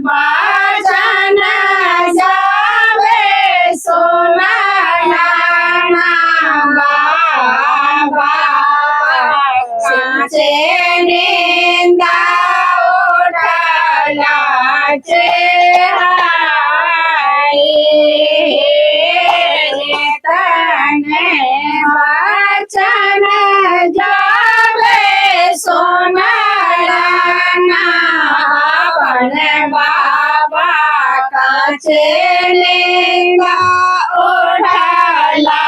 बचन जावे सुनला ना बाबा काचे निंदा उठला तने बचन जावे सुनला ना अपन बाबा काचे निंदा उठला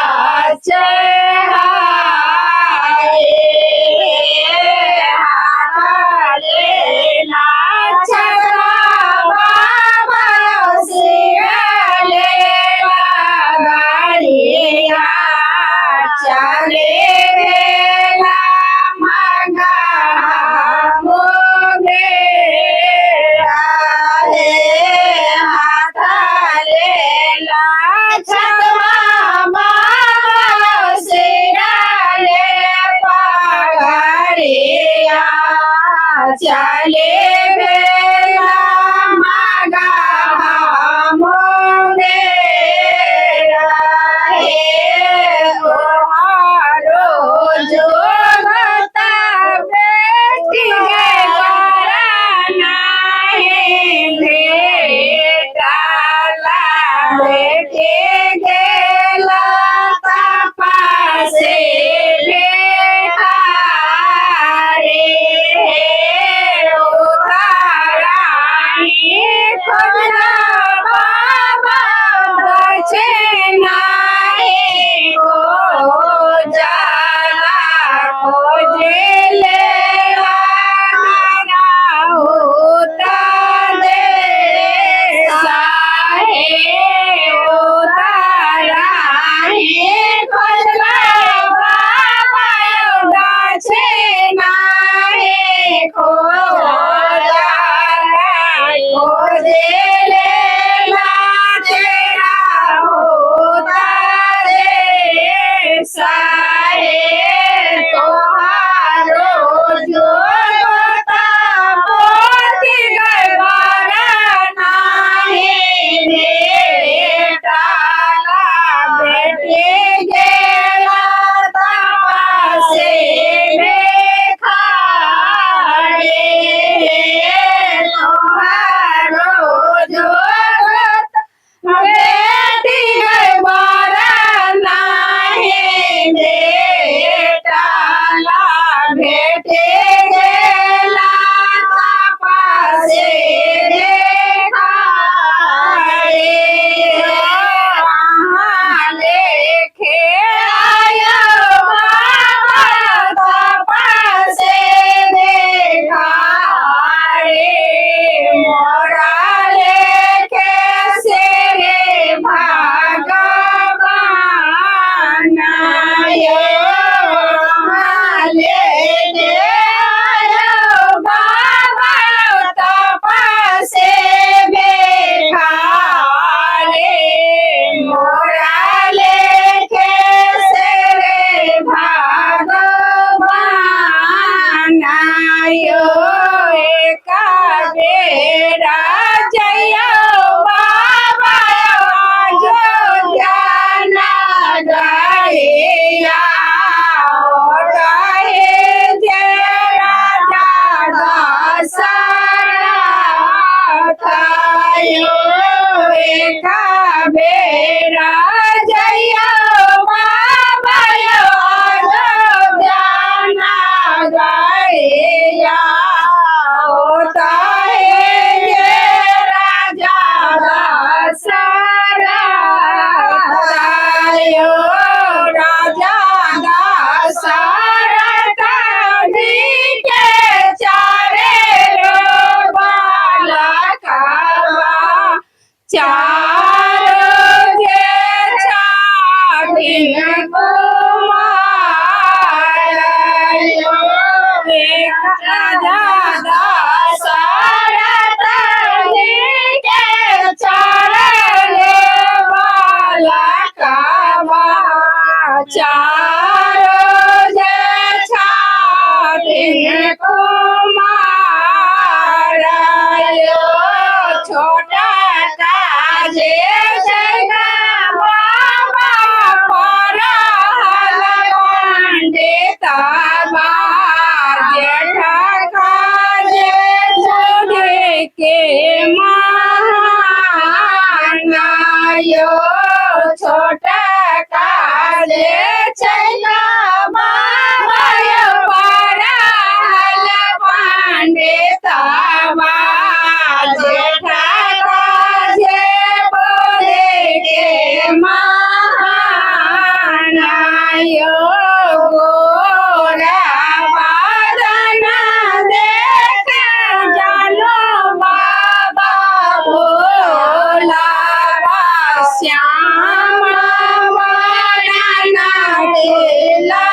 चले गेला मागा मोगे रे हाताले लाछतवा बाबा सिराले पगरिया चले गेला मागा मोगे रे ओहारो जोगता बेटी के नाही भेटाला बेटी गेला तपासे भेटारे उताराणी खोजला बाबा बचे नाही खोजला खोजले होता दे साहे उताराणी खोजला बाबा गाछे नाही खोजला खोजले तेरा होता रे साहे तोहारो जोगता पोती गरबारा नाही भेटाला भेटे गेला तपासे भेखारे तोहारो जोगता बेटी गरबारा नाही भेटाला भेटे गेला तपासे देखारे लेखे आयो बाबा तपासे देखारे मोरा लेखे से रे भगवान यो लेखे आयो बाबा तपासे भेखारे मोरा लेखे से रे भगवान यो एका बेरा जयो बाबा अयोध्या नगरिया रहे जे राजा दशरथ यो एका बेरा जयो बाबा अयोध्या नगरिया रहे जे राजा दशरथ यो राजा दशरथ जी के चारे बालकवा चार जे छातिन कुमार यो राजा दशरथ जी के चार बालकवा चार जे छातिन कुमार यो ला।